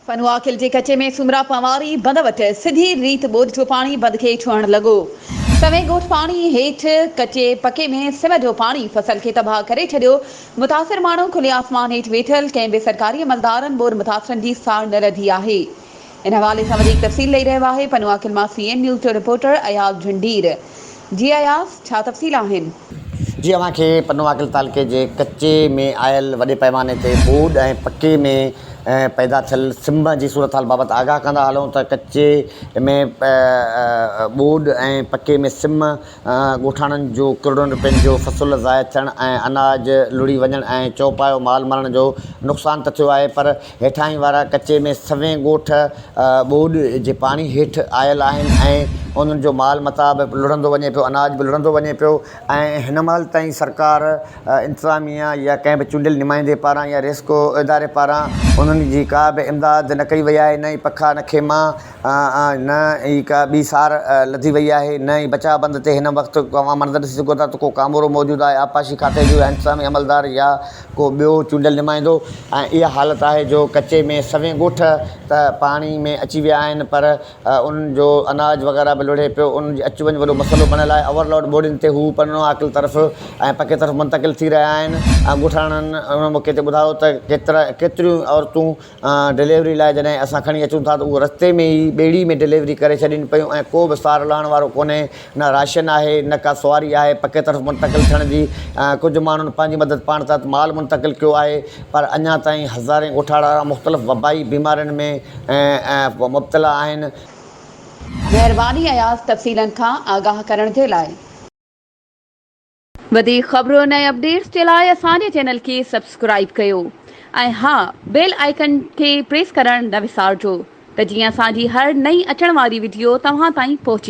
فنواڪل جي ڪچي ۾ سومرا پنواري بند وٽ سڌي ريت ٻوڏ جو پاڻي بند کي ڇهڻ لڳو. سوين ڳوٺ پاڻي هيٺ، ڪچي پڪي ۾ سم جو پاڻي فصل کي تباهه ڪري ڇڏيو. متاثر ماڻهو کلي آسمان هيٺ ويٺل، ڪنهن به سرڪاري عملدارن ٻوڏ متاثرن جي سار نه لڌي آهي. ان حوالي سان وڌيڪ تفصيل ڏئي رهيو آهي پنوعاقل مان سي اين نيوز جو رپورٽر اياز جهنڊير. جي اياز ڇا تفصيل آهن؟ جي اوهان کي پنوعاقل تعلقي جي ڪچي ۾ آيل وڏي پئماني تي ٻوڏ ۽ پڪي ۾ پيدا ٿيل سم جي صورتحال بابت آگاهه ڪندا هلون ته ڪچي ۾ ٻوڏ ۽ پڪي ۾ سم ڳوٺاڻن جو ڪروڙن روپين جو فصل ضايع ٿيڻ ۽ اناج لڙهي وڃڻ ۽ چوپايو مال مرڻ جو نقصان ته ٿيو آهي پر هيٺاهين وارا ڪچي ۾ سوين ڳوٺ ٻوڏ جي پاڻي هيٺ آيل آهن ۽ انهن جو مال متاع به لڙهندو وڃي پيو اناج به لڙهندو وڃي پيو ۽ هن مهل تائين سرڪار انتظاميا يا ڪنهن به چونڊيل نمائندي پاران يا ريسڪو اداري پاران انهن جي ڪا به امداد نه ڪئي وئي آهي نه ئي پکا نه خيما نه ئي ڪا ٻي سار لڌي وئي آهي، نه ئي بچاء بند تي هن وقت اوهان منظر ڏسي سگهو ٿا ته ڪو ڪامورو موجود آهي، آبپاشي کاتي جو يا انتظامي عملدار يا ڪو ٻيو چونڊيل نمائندو ۽ اها حالت آهي جو ڪچي ۾ سوين ڳوٺ ته پاڻي ۾ اچي ويا آهن پر انهن جو اناج وغيره به لڙهي پيو، انهن جي اچ وڃ وڏو مسئلو بڻيل آهي، اوور لوڊ ٻوڙين تي هو پنڻو عاقل طرف ۽ پڪي طرف منتقل ٿي رهيا آهن ۽ ڳوٺاڻن ان موقعي تي ٻڌايو ته ڪيترا ڪيتريون عورتون ڊليوري لاء جڏهن اسان کڻي اچون ٿا ته اهو رستي ۾ ئي ٻيڙي ۾ ڊليوري ڪري ڇڏين پيون ۽ ڪو به سار لهڻ وارو ڪونهي نه راشن آهي نه ڪا سواري آهي پڪي طرف منتقل ٿيڻ جي ڪجهه ماڻهن پنهنجي مدد پاڻ تحت مال منتقل ڪيو آهي پر اڃا تائين هزارين ڳوٺاڙا مختلف وبائي بيمارين ۾ مبتلا آهن. مهرباني اياز تفصيلن کان آگاهه ڪرڻ جي لاء. وڌيڪ خبرن ۽ اپڊيٽس جي لاء اسان جي چينل کي سبسڪرائيب ڪيو ۽ ها بيل آئيڪن کي پريس ڪرڻ نه وسارجو ته جيئن اسان جي هر نئين اچڻ واري وڊيو توهان تائين پهچي.